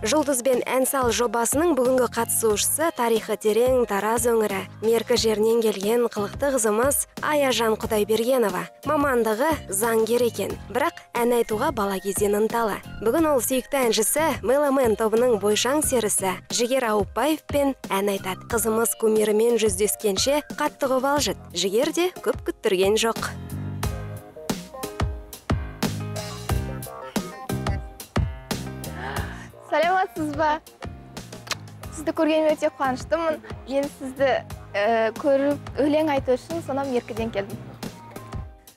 Жұлдызбен ән сал жобасының бүгінгі қатысушысы тарихы терең Тараз өңірі. Меркі жерінен келген қылықты қызымыз Аяжан Құдайбергенова. Мамандығы заңгер екен, бірақ ән айтуға бала кезден ынталы. Бүгін ол сүйікті әншісі Меломен тобының бойшаң серісі Жігер Ауыпбаевпен ән айтады. Қызымыз кумирімен жүздескенше қатты қобалжыды. Жігер де көп күттірген жоқ. Саламатсыз ба? Сізді көргеніме өте қуаныштымын. Мен сізді көріп, өлең айту үшін сонау Меркіден келдім.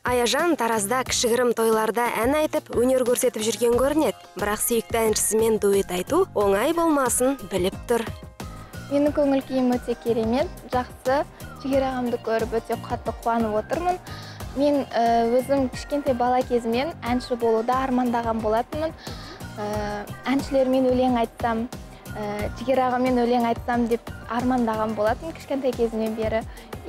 Аяжан Таразда кішігірім тойларда ән айтып, өнер көрсетіп жүрген көрінеді. Бірақ сүйікті әншісімен дуэт айту оңай болмасын біліп тұр. Менің көңіл күйім өте керемет, жақсы. Жігер ағамды көріп өте қатты қуанып отырмын. Мен өзім кішкентай бала кезімнен әнші болуды армандаған болатынмын. Әншілермен өлең айтсам, Жігер ағамен өлең айтсам деп армандаған болатын кішкентай кезімнен бері.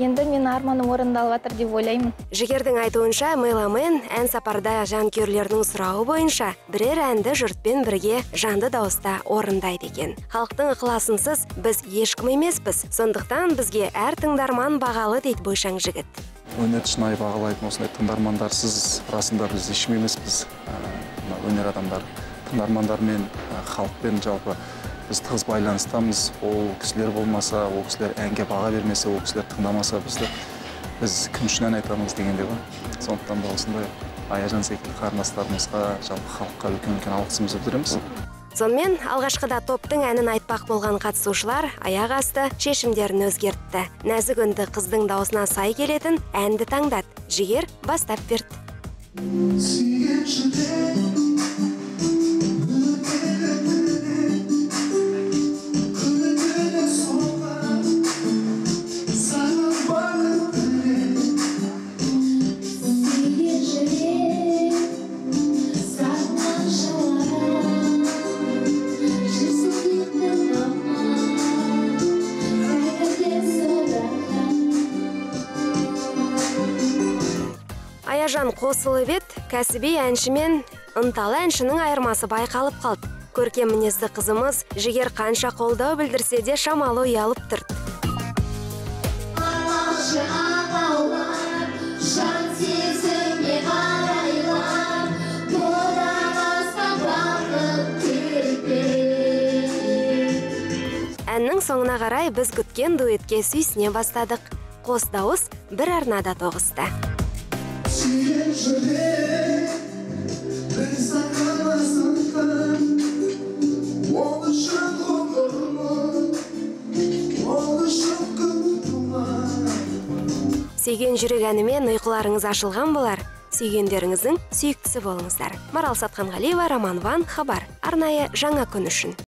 Енді менің арманым орындалып жатыр деп ойлаймын. Жігердің айтуынша, Меломен ән сапарда жанкүйерлерінің сұрауы бойынша бірер әнді жұртпен бірге жанды дауыста орындайды екен. Халықтың ықыласынсыз біз ешкім емеспіз, сондықтан бізге әр тыңдарман бағалы дейді бойшаң жігіт. Өнерді шынайы бағалайтын осындай тыңдармандарсыз расында біз ешкім емеспіз. Өнер адамдары тыңдармандармен, халықпен жалпы біз тығыз байланыстамыз. Ол кісілер болмаса, ол кісілер әнге баға бермесе, ол кісілер тыңдамаса бізді, біз кім үшін ән айтамыз дегенде ғой. Сондықтан да осындай Аяжан секілді қарындастарымызға, жалпы халыққа үлкен-үлкен алғысымызды білдіреміз. Сонымен алғашқыда топтың әнін айтпақ болған қатысушылар аяқ асты шешімдерін өзгертті. Нәзік үнді қыздың даусына сай келетін әнді таңдады. Жігер бастап берді. Аяжан қосылып еді, кәсіби әнші мен ынталы әншінің айырмасы байқалып қалды. Көркем мінезді қызымыз Жігер қанша қолдау білдірсе де шамалы ұялып тұрды. Әннің соңына қарай біз күткен дуэтке сүйсіне бастадық. Қос дауыс бір арнада тоғысты. Сүйген жүрек әнімен ұйқыларыңыз ашылған болар. Сүйгендеріңіздің сүйіктісі болыңыздар. Марал Сатқанғалиева, Роман Ван, Хабар. Арнайы жаңа күн үшін.